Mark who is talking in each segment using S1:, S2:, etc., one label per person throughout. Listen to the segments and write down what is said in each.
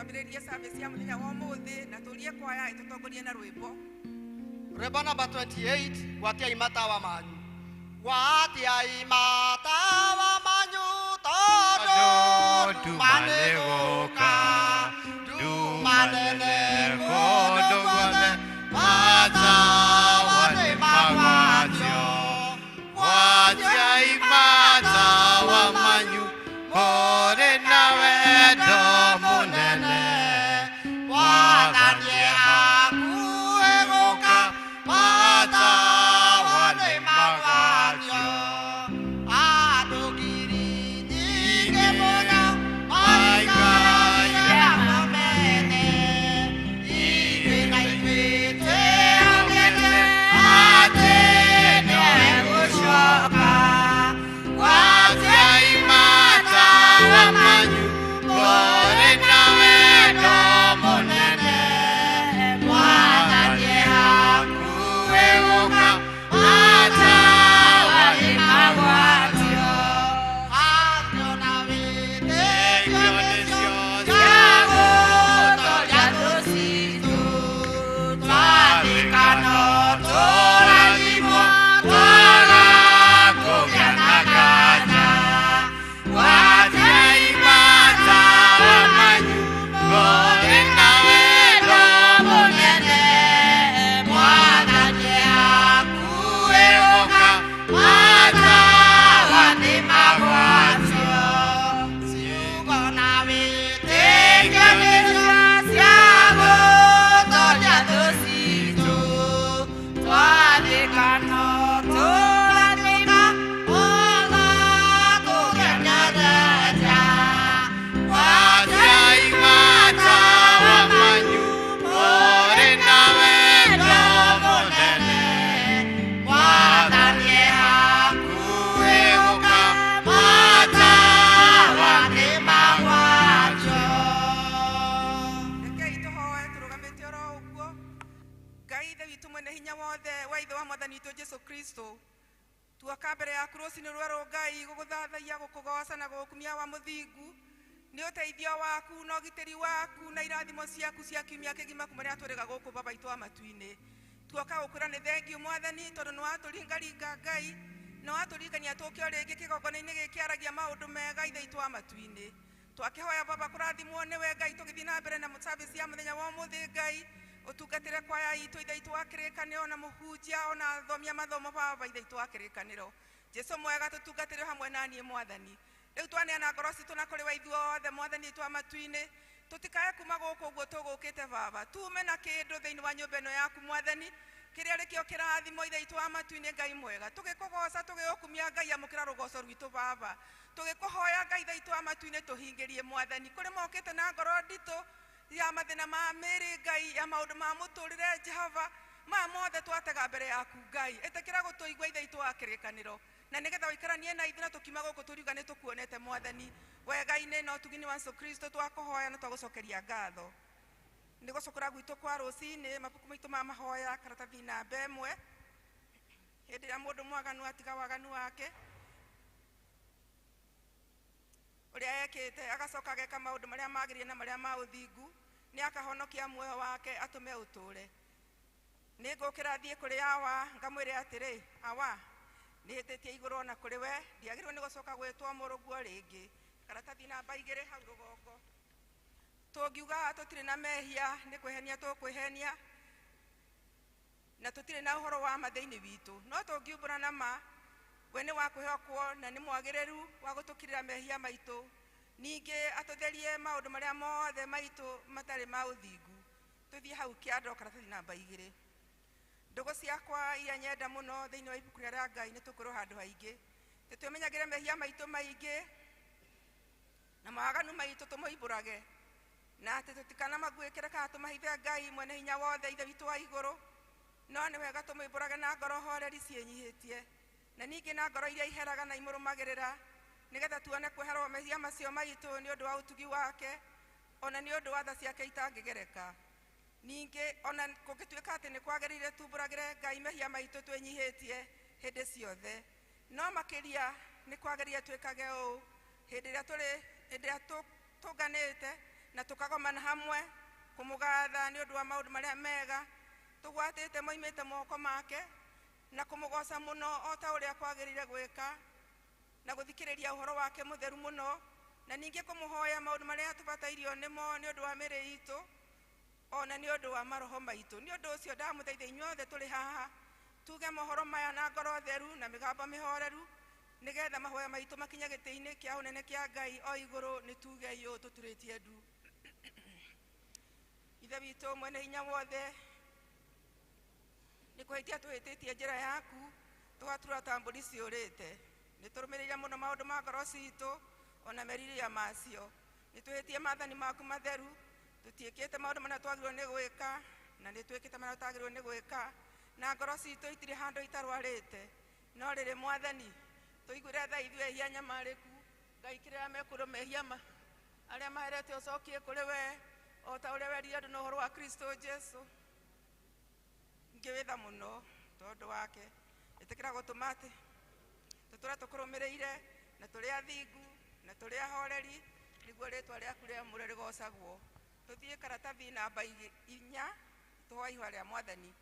S1: Twambĩrĩrie service ya mũthenya wa ũmũthĩ na tũrie kwaya ĩtũtongorie na rwĩmbo.
S2: Rwĩmbo namba 28, gwatiai matawa manyu. Gwatiai matawa manyu tondũ nduma nĩgũka, nduma nene kũndũ guothe, matawa nĩmagwatio.
S3: Gwatiai matawa manyu kũrĩ na wendo mũnene.
S2: Mwathani hakuhĩ gũka, matawa nĩmagwatio. Andũ ngiri nyingĩ mũno maikaire mamene, ithuĩ na ithuĩ twĩhokete atĩ nĩwe gũcoka.
S3: Gwatiai matawa manyu kũrĩ na wendo mũnene.
S2: Mwathani
S3: hakuhĩ gũka, matawa
S2: nĩmagwatio. Andũ na wĩtĩkio nĩcio ciagũtoria thũ citũ, twathĩka no tũrathimwo, twaga kũgĩa na nganja.
S3: Gwatiai matawa manyu kũrĩ na wendo mũnene.
S2: Mwathani hakuhĩ gũka, matawa nĩmagwatio. Ciugo na wĩtĩkio nĩcio ciagũtoria thũ citũ, twathĩka no tũrathimwo, twaga kũgĩa na nganja.
S3: Gwatiai matawa manyu kũrĩ na wendo mũnene.
S2: Mwathani
S3: hakuhĩ gũka, matawa
S2: nĩmagwatio.
S1: Rekei tũhoe tũrũgamĩte oro ũguo. Ngai Ithe witũ mwene hinya wothe wa Ithe wa Mwathani witũ Jesũ Kristo, tuoka mbere yaku rũcinĩ rwerũ Ngai gũgũthathaiya, gũkũgoca na gũgũkumia wa mũthingu nĩ ũteithio waku na ũgitĩri waku na irathimo ciaku cia kiumia kĩgima kuma rĩrĩa twĩrĩga gũkũ Baba witũ wa matu-inĩ. Tuoka gũkwĩra nĩ thengiũ Mwathani tondũ nĩ watũringaringa Ngai, nĩ watũririkania tũke o rĩngĩ kĩgongona-inĩ gĩkĩ kĩaragia maũndũ mega Ithe witũ wa matu-inĩ. Twakĩhoya Baba kũrathimwo nĩwe Ngai tũgĩthiĩ na mbere na service ya mũthenya wa ũmũthĩ Ngai, ũtungatĩre kwaya itũ Ithe witũ wa kĩrĩkanĩro na mũhunjia ona athomia mathomo Baba Ithe witũ wa kĩrĩkanĩro. Jesũ mwega tũtungatĩre hamwe na niĩ Mwathani. Rĩu twaneana ngoro citũ na kũrĩ we ithuothe Mwathani witũ wa matu-inĩ, tũtikae kuma gũkũ ũguo tũgũkĩte Baba, tume na kĩndũ thĩinĩ wa nyũmba ĩno yaku Mwathani, kĩrĩa rĩkĩo kĩrathimo Ithe witũ wa matu-inĩ Ngai mwega. Tũgĩkũgoca tũgĩgũkumia Ngai, amũkĩra rũgoco rwitũ Baba. Tũgĩkũhoya Ngai Ithe witũ wa matu-inĩ tũhingĩrie Mwathani. Kũrĩ mokĩte na ngoro nditũ ya mathĩna ma mĩĩrĩ Ngai, ya maũndũ ma mũtũrĩre Jehova, maya mothe twatega mbere yaku Ngai. Ĩtĩkĩra gũtũigua Ithe witũ wa kĩrĩkanĩro, na nĩgetha ũikaranie na ithuĩ na tũkiuma gũkũ tũriuga nĩ tũkuonete Mwathani. Wega-inĩ na ũtugi-inĩ wa Jesũ Kristo twakũhoya na twagũcokeria ngatho. Nĩ gũcokera gwitũ kwa rũcinĩ, mabuku maitũ ma mahoya karatathi namba 1. Hĩndĩ ĩrĩa mũndũ mwaganu atiga waganu wake ũrĩa ekĩte, agacoka ageka maũndũ marĩa magĩrĩire na marĩa ma ũthingu, Nĩ akahonokia muoyo wake atũme ũtũũre. Nĩ ngũkĩra thiĩ kũrĩ awa ngamwĩre atĩrĩ, awa, nĩ hĩtĩtie igũrũ ona kũrĩ we, ndiagĩrĩirwo nĩ gũcoka gwĩtwo mũrũguo rĩngĩ. Karatathi namba 2 hau rũgongo. Tũngiuga tũtirĩ na mehia nĩ kwĩhenia tũkwĩhenia, na tũtirĩ na ũhoro wa ma thĩinĩ witũ. No tũngiumbũra na ma, we nĩ wa kwĩhokwo na nĩ mwagĩrĩru wa gũtũkirĩra mehia maitũ, ningĩ atũtherie maũndũ marĩa mothe maitũ matarĩ ma ũthingu. Tũthiĩ hau kĩandũ karatathi namba 2. Ndũgũ ciakwa iria nyenda mũno thĩinĩ wa ibuku rĩa Ngai nĩ tũkwĩrwo handũ haingĩ tũtwĩmenyagĩre mehia maitũ maingĩ na mawaganu maitũ tũmoimbũrage, na atĩ tũtikanamaguĩkĩre kana tũmahithe Ngai mwene hinya wothe Ithe witũ wa igũrũ. No nĩ wega tũmoimbũrage na ngoro horeri ciĩnyihĩtie, na ningĩ na ngoro iria iheraga na imũrũmagĩrĩra, nĩgetha tuone kweherwo mehia macio maitũ nĩ ũndũ wa ũtugi wake, ona nĩ ũndũ wa tha ciake itangĩgereka. Ningĩ ona kũngĩtuĩka atĩ nĩ kwagĩrĩire tumbũragĩre Ngai mehia maitũ twĩnyihĩtie hĩndĩ ciothe, no makĩria nĩ kwagĩrĩire twĩkage ũũ hĩndĩ ĩrĩa tũnganĩte na tũkagomana hamwe kũmũgatha nĩ ũndũ wa maũndũ marĩa mega tũgwatĩte moimĩte moko make, na kũmũgoca mũno o ta ũrĩa kwagĩrĩire gwĩka, na gũthikĩrĩria ũhoro wake mũtheru mũno, na ningĩ kũmũhoya maũndũ marĩa tũbatairio nĩmo nĩ ũndũ wa mĩĩrĩ itũ ona nĩ ũndũ wa maroho maitũ. Nĩ ũndũ ũcio ndamũthaitha inyuothe tũrĩ haha tuge mohoro maya na ngoro theru na mĩgambo mĩhoreru, nĩgetha mahoya maitũ makinye gĩtĩ-inĩ kĩa ũnene kĩa Ngai o igũrũ. Nĩ tuge ũũ tũturĩtie ndu. Ithe witũ mwene hinya wothe, nĩ kũhĩtia tũhĩtĩtie njĩra yaku, tũgatura ta mbũri ciũrĩte. Nĩ tũrũmĩrĩire mũno maũndũ ma ngoro citũ ona merirĩria macio. Nĩ twĩhĩtie maathani maku matheru, tũtiĩkĩte maũndũ marĩa twagĩrĩirwo nĩ gwĩka, na nĩ twĩkĩte marĩa tũtagĩrĩirwo nĩ gwĩka, na ngoro citũ itirĩ handũ itarwarĩte. No rĩrĩ Mwathani, tũiguĩre tha ithuĩ ehia nyamarĩku, Ngai kĩrĩa mekũrũ mehia arĩa maherete ũcokie kũrĩ we, o ta ũrĩa werire andũ na ũhoro wa Kristo Jesu. Ngĩwĩtha mũno tondũ wake, ĩtĩkĩra gũtũma atĩ tũtũre tũkũrũmĩrĩire, na tũrĩ athingu na tũrĩ ahoreri, nĩguo rĩtwa rĩaku rĩamũre rĩgocagwo. Tũthiĩ karatathi namba 4 tũhoe ihũa rĩa Mwathani.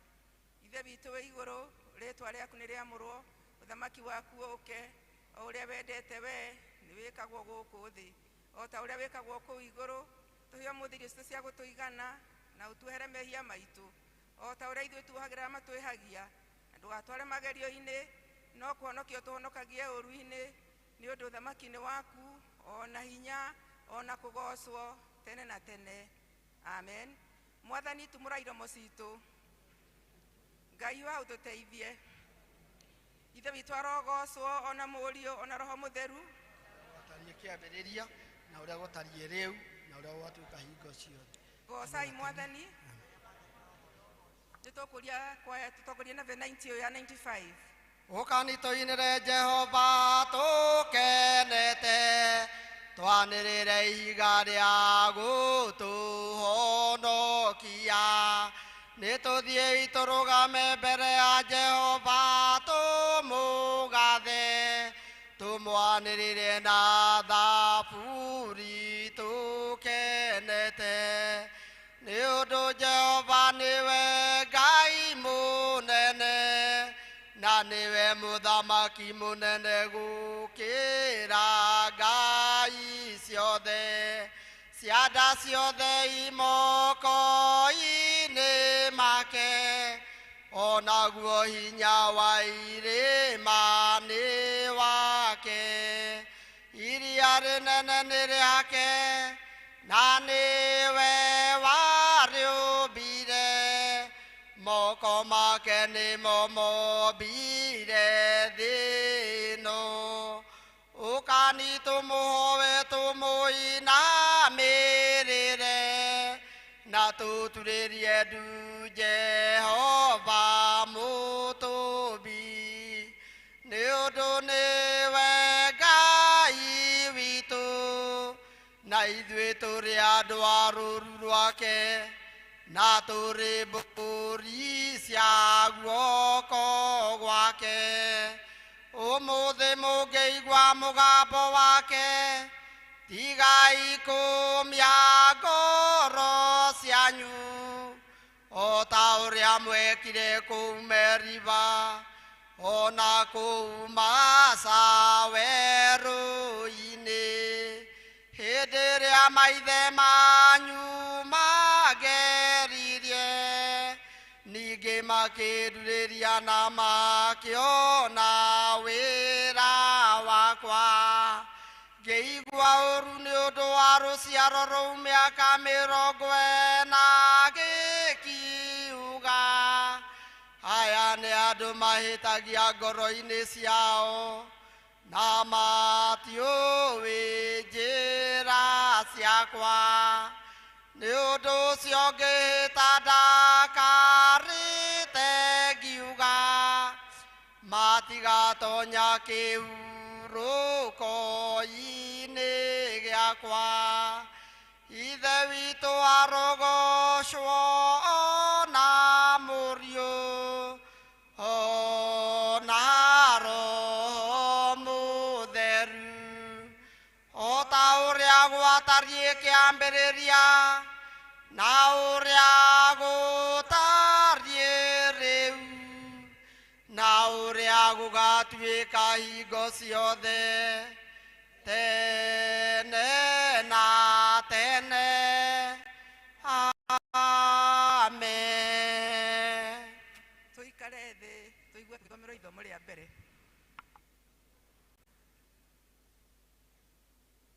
S1: Ithe witũ wĩ igũrũ, rĩtwa rĩaku nĩ rĩamũrwo, ũthamaki waku ũũke, o ũrĩa wendete we nĩ wĩkagwo gũkũ thĩ o ta ũrĩa wĩkagwo kũu igũrũ. Tũhe ũmũthĩ irio citũ cia gũtũigana, na ũtuohere mehia maitũ o ta ũrĩa ithuĩ tuohagĩra arĩa matwĩhagia, na ndũgatware magerio-inĩ, no kũhonokia ũtũhonokagie ũũru-inĩ, nĩ ũndũ ũthamaki nĩ waku, ona hinya, ona kũgocwo tene na tene. Amen. Mwathani, tumũra iromo citũ. Ngai wa ũtũteithie. Ithe witũ arogocwo, ona Mũriũ, ona Roho Mũtheru.
S4: Gũtariĩ kĩambĩrĩria, na ũrĩa gũtariĩ rĩu, na ũrĩa gũgatuĩka hingo ciothe.
S1: Gocai Mwathani. Nĩ tũkũria kwaya tũtongorie na 90 ya 95.
S4: Ũkani tũinĩre Jehova tũkenete, twanĩrĩre ihiga rĩa gũtũhonokia. Nĩ tũthiĩi tũrũgame mbere ya Jehova tũmũgathe, tũmwanĩrĩre na thaburi tũkenete. Nĩ ũndũ Jehova nĩwe Ngai mũnene, na nĩwe mũthamaki mũnene gũkĩra ngai ciothe. Cianda ciothe imoko-inĩ make, onaguo hinya wa irĩma nĩ wake. Iria rĩnene nĩ rĩake, na nĩwe warĩũmbire. Moko make nĩmo mombire thĩ ĩno. Ũkani tũmũhoe tũmũinamĩrĩre, na tũturĩrie ndu Jehova mũtũmbi. Nĩ ũndũ nĩwe Ngai witũ, na ithuĩ tũrĩ andũ a rũũru rwake, na tũrĩ mbũri cia guoko gwake. Ũmũthĩ mũngĩigua mũgambo wake, tigai kũmia ngoro cianyu o ta ũrĩa mwekire kũu Meriba o na kũu Masa werũ-inĩ hĩndĩ ĩrĩa maithe manyu mageririe ningĩ makĩndurĩria na makĩona wĩra wakwa ngĩigua ũru nĩ ũndũ wa rũciaro rũu mĩaka 40 gĩkiuga aya nĩ andũ mahĩtagia ngoro-inĩ ciao na matiũĩ njĩra ciakwa nĩ ũndũ ũcio ngĩhĩta ndakarĩte ngiuga matigatonya kĩhurũko-inĩ gĩakwa Ithe witũ arogocwo na Mũriũ o na Roho Mũtheru o ta ũrĩa gwatariĩ kĩambĩrĩria na ũrĩa gũtariĩ rĩu na ũrĩa gũgatuĩka hingo ciothe tene na tene. Amen.
S1: Tũikare thĩ tũigue tũgĩthomerwo ithomo rĩa mbere.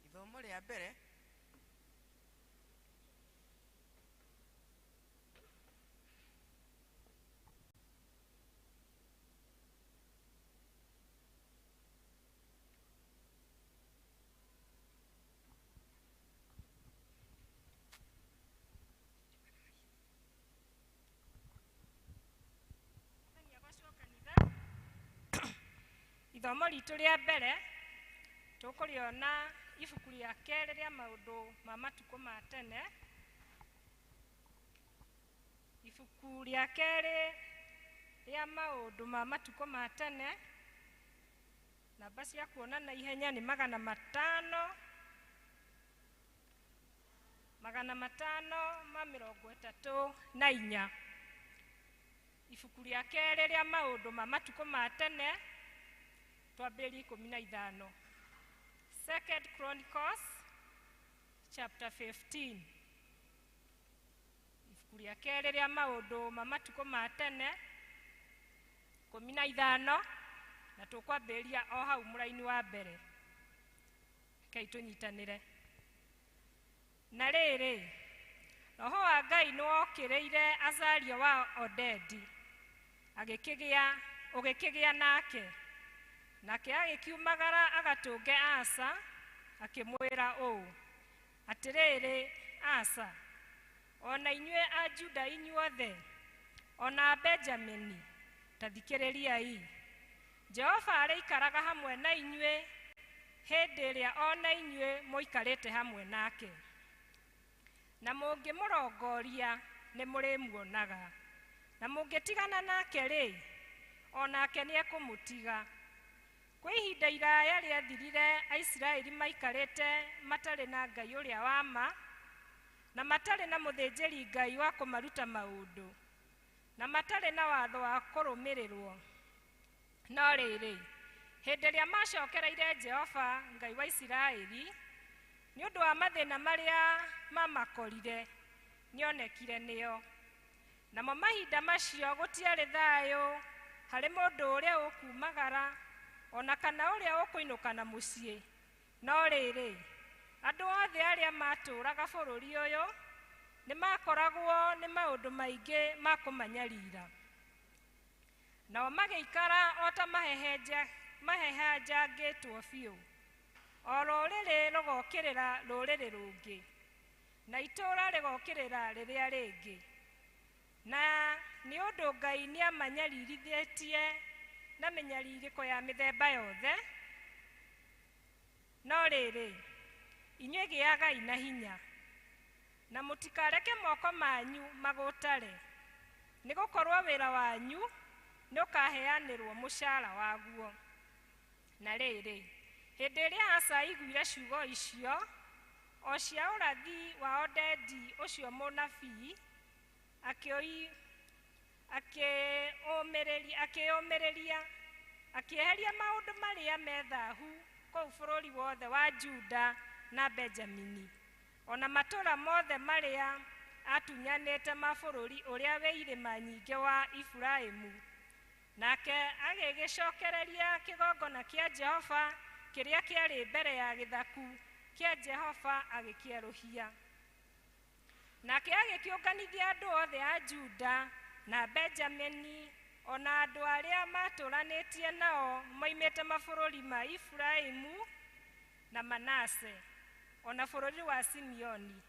S1: Ithomo rĩa mbere
S5: Ithomo ritũ rĩa mbere tũkũrĩona ibuku rĩa kerĩ rĩa maũndũ ma matukũ ma tene, ibuku rĩa kerĩ rĩa maũndũ ma matukũ ma tene, namba cia kuona na ihenya nĩ 534. Ibuku rĩa kerĩ rĩa maũndũ ma matukũ ma tene twambĩrĩrie 15. Second Chronicles chapter 15. Ibuku rĩa kerĩ rĩa maũndũ ma matukũ ma tene 15 na tũkwambĩrĩria o hau mũraini wa mbere. Rekei tũnyitanĩre. Na rĩrĩ, Roho wa Ngai nĩwokĩrĩire Azaria wa Odedi, ũgĩkĩgĩa nake. Nake agĩkiumagara agatũnge Asa, akĩmwĩra ũũ, atĩrĩrĩ Asa, ona inyuĩ a Juda inyuothe, ona a Benjamini, ta thikĩrĩriai. Jehova arĩikaraga hamwe na inyuĩ hĩndĩ ĩrĩa ona inyuĩ mũikarĩte hamwe nake. Na mũngĩmũrongoria nĩ mũrĩmuonaga, na mũngĩtigana nake rĩ, onake nĩekũmũtiga. Kwĩ ihinda iraya rĩathirire Aisiraeli maikarĩte matarĩ na Ngai ũrĩa wa ma, na matarĩ na mũthĩnjĩri Ngai wa kũmaruta maũndũ, na matarĩ na watho wa kũrũmĩrĩrwo. No rĩrĩ, hĩndĩ ĩrĩa macokereire Jehova Ngai wa Isiraeli, nĩ ũndũ wa mathĩna marĩa mamakorire, nĩonekire nĩo. Namo mahinda macio gũtiarĩ thayũ harĩ mũndũ ũrĩa ũkumagara ona kana ũrĩa ũkũinũka na mũciĩ. No rĩrĩ, andũ othe arĩa matũũraga bũrũri ũyũ nĩmakoragwo nĩ maũndũ maingĩ ma kũmanyarira. Nao magĩikara o ta mahehenjangĩtwo biũ, o rũrĩrĩ rũgokĩrĩra rũrĩrĩ rũngĩ, na itũũra rĩgokĩrĩra rĩrĩa rĩngĩ. Na nĩ ũndũ Ngai nĩamanyaririthĩtie na mĩnyarirĩko ya mĩthemba yothe. No rĩrĩ, inyuĩ gĩagai na hinya, na mũtikareke moko manyu magũtare, nĩgũkorwo wĩra wanyu nĩũkaheanĩrwo mũcara waguo. Na rĩrĩ, hĩndĩ ĩrĩa Asa aiguire ciugo icio, o cia ũrathi wa Odedi ũcio mũnabii, akĩũmĩrĩria akĩeheria maũndũ marĩa me thahu kũu bũrũri wothe wa Juda na Benjamini, ona matũũra mothe marĩa atunyanĩte ma bũrũri ũrĩa wĩ irĩma nyingĩ wa Efiraimu. Nake agĩgĩcokereria kĩgongona kĩa Jehova kĩrĩa kĩarĩ mbere ya gĩthaku kĩa Jehova agĩkĩerũhia. Nake agĩkĩũnganithia andũ othe a Juda na Benjamini, ona andũ arĩa matũranĩtie nao moimĩte mabũrũri ma Efiraimu na Manase, ona bũrũri wa Simeoni,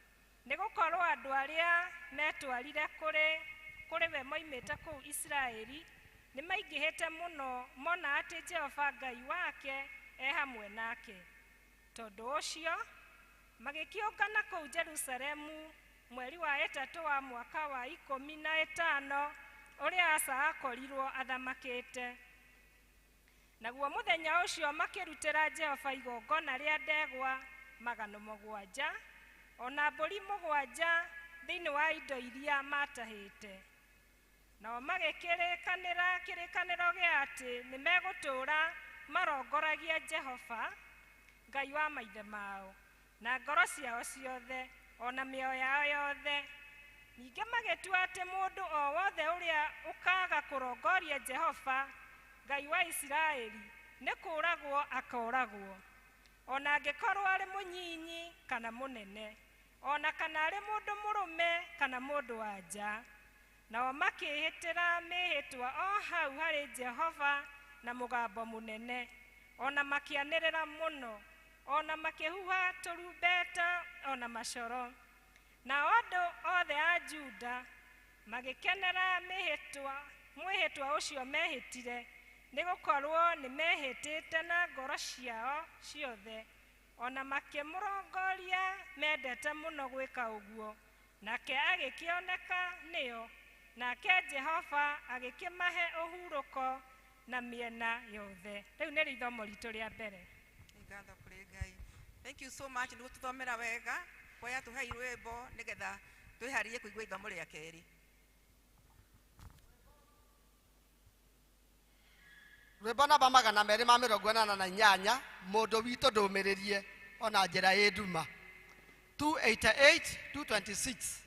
S5: nĩ gũkorwo andũ arĩa metwarire kũrĩ we moimĩte kũu Isiraeli nĩ maingĩhĩte mũno, mona atĩ Jehova Ngai wake e hamwe nake. Tondũ ũcio magĩkĩũngana kũu Jerusalemu mweri wa ĩtatũ wa mwaka wa 15 ũrĩa Asa akorirwo athamakĩte. Naguo mũthenya ũcio makĩrutĩra Jehova igongona rĩa ndegwa 700 ona mbũri 7 thĩinĩ wa indo iria matahĩte. Nao magĩkĩrĩkanĩra kĩrĩkanĩro gĩa atĩ nĩmegũtũũra marongoragia Jehova Ngai wa maithe mao na ngoro ciao ciothe ona mĩoyo yao yothe. Ningĩ magĩtua atĩ mũndũ o wothe ũrĩa ũkaaga kũrongoria Jehova Ngai wa Isiraeli nĩ kũũragwo akooragwo, ona angĩkorwo arĩ mũnyinyi kana mũnene, ona kana arĩ mũndũ mũrũme kana mũndũ wa nja. Nao makĩĩhĩtĩra mĩĩhĩtwa o hau harĩ Jehova na mũgambo mũnene, ona makĩanĩrĩra mũno, ona makĩhuha tũrumbeta ona macoro. Nao andũ othe a Juda magĩkenera mwĩhĩtwa ũcio mehĩtire, nĩ gũkorwo nĩ mehĩtĩte na ngoro ciao ciothe, ona makĩmũrongoria mendete mũno gwĩka ũguo. Nake agĩkĩoneka nĩo, nake Jehova agĩkĩmahe ũhurũko na mĩena yothe. Rĩu nĩ ithomo ritũ rĩa mbere.
S1: Nĩ ngatho kũrĩ Ngai. Thank you so much nĩ gũtũthomera wega. Kwaya tũhei rwĩmbo nĩgetha twĩharĩrie kũigua ithomo rĩa kerĩ.
S4: Rwĩmbo namba 288, mũndũ witũ ndũmĩrĩrie ona njĩra ĩ nduma. 288 226.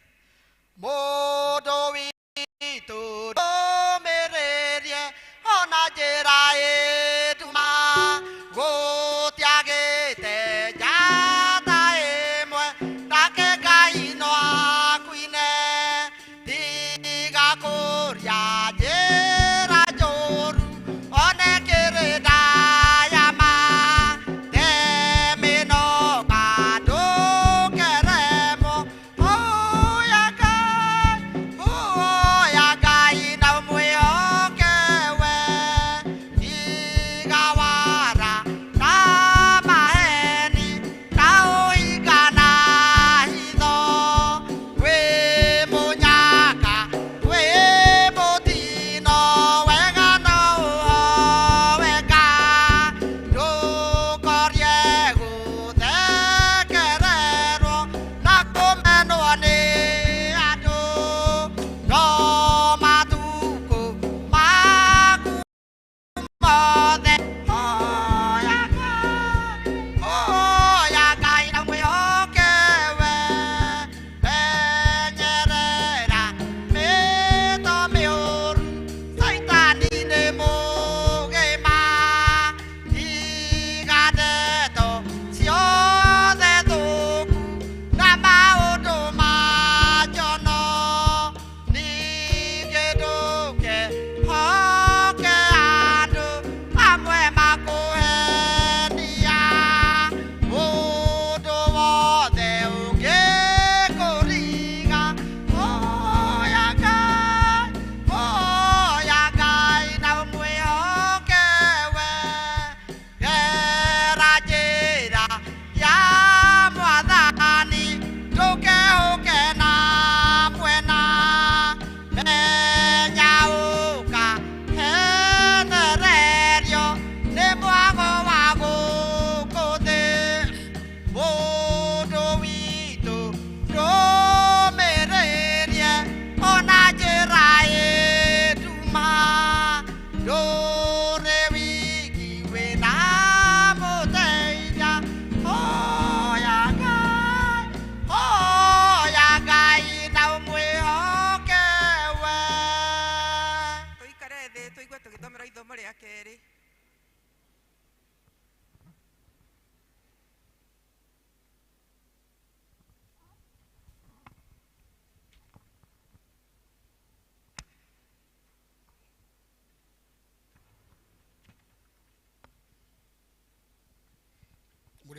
S4: Mũndũ witũ ndũmĩrĩrie ona njĩra ĩ nduma, gũtiagĩte njata ĩmwe take Ngai no akuine, tiga kũria njĩra njũru one kĩrĩnda ya ma, te mĩnoga ndũkeremwo, hoya Ngai, hoya Ngai na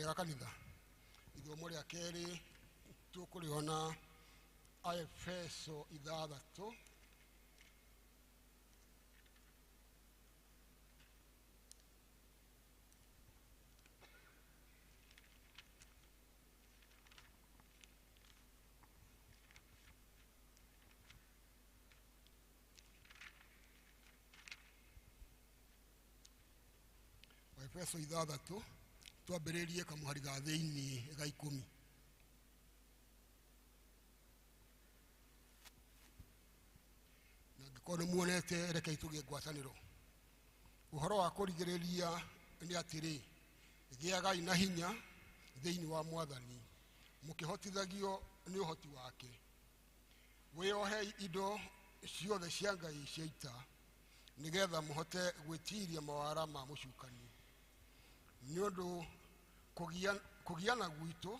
S6: Wega kanitha. Ithomo rĩa kerĩ tũkũrĩona Aefeso 6. Efeso 6 twambĩrĩrie kamũhari ga thĩinĩ ga 10. Na angĩkorwo nĩ muonete rekei tũgĩe ngwatanĩro. Ũhoro wa kũrigĩrĩria nĩ atĩrĩ, gĩagai na hinya thĩinĩ wa Mwathani, mũkĩhotithagio nĩ ũhoti wake. Wĩohei indo ciothe cia Ngai cia ita, nĩgetha mũhote gwĩtiiria mawara ma mũcukani. Nĩ ũndũ kũgiana gwitũ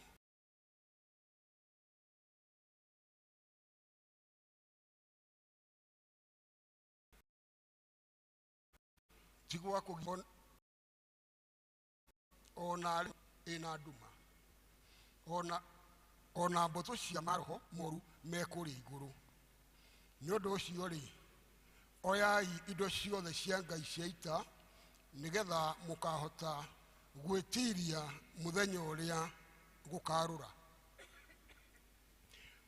S6: ti gwa kũgia ona ĩna nduma, ona mbũtũ cia maroho moru me kũrĩa igũrũ. Nĩ ũndũ ũcio rĩ, oyai indo ciothe cia Ngai cia ita, nĩgetha mũkahota gwĩtiiria mũthenya ũrĩa gũkarũra.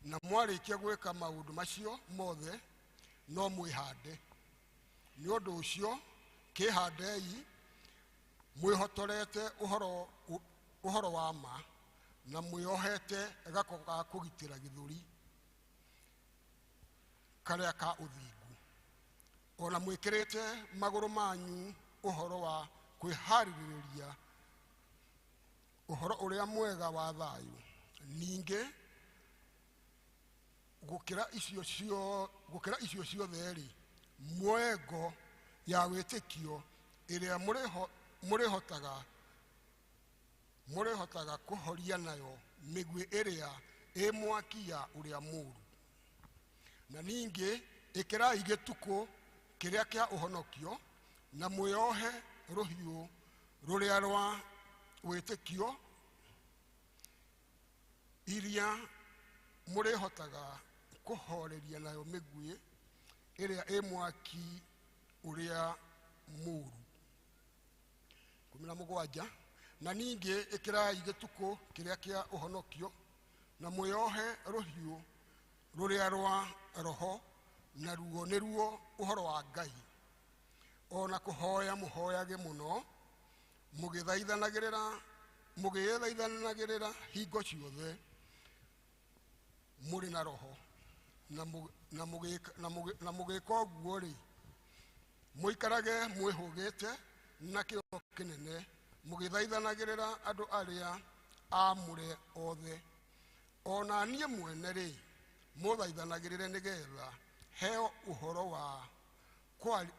S6: Na mwarĩkia gwĩka maũndũ macio mothe, no mwĩhande. Nĩ ũndũ ũcio kĩhandei mwĩhotorete ũhoro wa ma, na mwĩohete gako ga kũgitĩra gĩthũri karĩa ka ũthingu, ona mwĩkĩrĩte magũrũ manyu ũhoro wa kwĩharĩrĩria ũhoro ũrĩa mwega wa thayũ. Ningĩ gũkĩra icio ciothe-rĩ, muoe ngo ya wĩtĩkio ĩrĩa mũrĩhotaga kũhoria nayo mĩguĩ ĩrĩa ĩ mwaki ya ũrĩa mũũru. Na ningĩ ĩkĩrai gĩtukũ kĩrĩa kĩa ũhonokio, na mwĩohe rũhiũ rũrĩa rwa wĩtĩkio, iria mũrĩhotaga kũhoreria nayo mĩguĩ ĩrĩa ĩ mwaki ũrĩa mũũru. 17. Na ningĩ ĩkĩrai gĩtukũ kĩrĩa kĩa ũhonokio, na mwĩohe rũhiũ rũrĩa rwa roho, naruo nĩruo ũhoro wa Ngai. Ona kũhoya mũhoyage mũno, mũgĩthaithanagĩrĩra hingo ciothe mũrĩ na roho, na mũgĩka ũguo-rĩ, mũikarage mwĩhũgĩte na kĩyo kĩnene, mũgĩthaithanagĩrĩra andũ arĩa aamũre othe. Ona niĩ mwene-rĩ, mũthaithanagĩrĩre nĩgetha heo ũhoro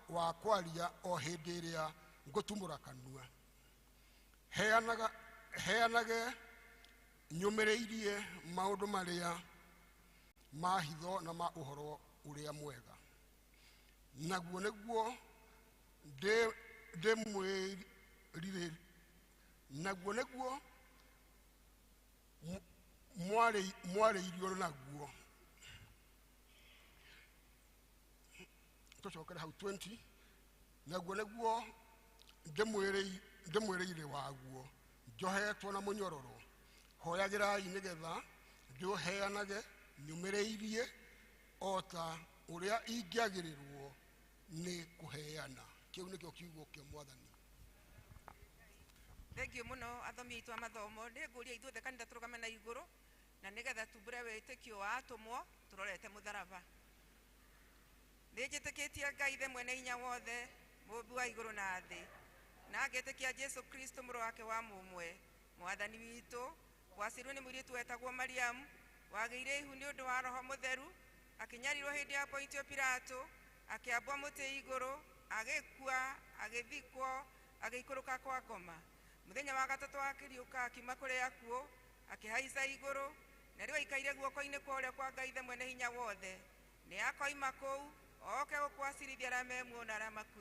S6: wa kwaria o hĩndĩ ĩrĩa ngũtumũra kanua. Heanage nyũmĩrĩirie maũndũ marĩa ma hitho na ma ũhoro ũrĩa mwega. Naguo nĩguo naguo nĩguo mwarĩirio naguo. Tũcokere hau 20. Naguo nĩguo ndĩmwĩrĩire waguo, njohetwo na mũnyororo. Hoyagĩrai nĩgetha ndĩũheanage nyũmĩrĩirie o ta ũrĩa ingĩagĩrĩrwo nĩ kũheana. Kĩu nĩkĩo kiugo kĩa Mwathani.
S1: Thengiũ mũno athomi aitũ a mathomo. Nĩ ngũria ithuothe kanitha tũrũgame na igũrũ, na nĩgetha tumbũre wĩtĩkio wa atũmwo tũrorete mũtharaba. Nĩ njĩtĩkĩtie Ngai Ithe mwene hinya wothe, mũũmbi wa igũrũ na thĩ, na ngetĩkia Jesũ Kristo mũrũ wake wa mũmwe, Mwathani witũ, waciarirwo nĩ mũirĩtu wetagwo Mariamu, wagĩire ihu nĩ ũndũ wa Roho Mũtheru, akĩnyarirwo hĩndĩ ya Pontio Pilato, akĩambwo mũtĩ igũrũ, agĩkua, agĩthikwo, agĩikũrũka kwa ngoma. Mũthenya wa gatatũ akĩriũka akiuma kũrĩ akuũ, akĩhaica igũrũ, na rĩu aikaire guoko-inĩ kwa ũrĩo kwa Ngai Ithe mwene hinya wothe. Nĩ akoima kũu, oke gũkũ acirithia arĩa me muoyo na arĩa makuĩte.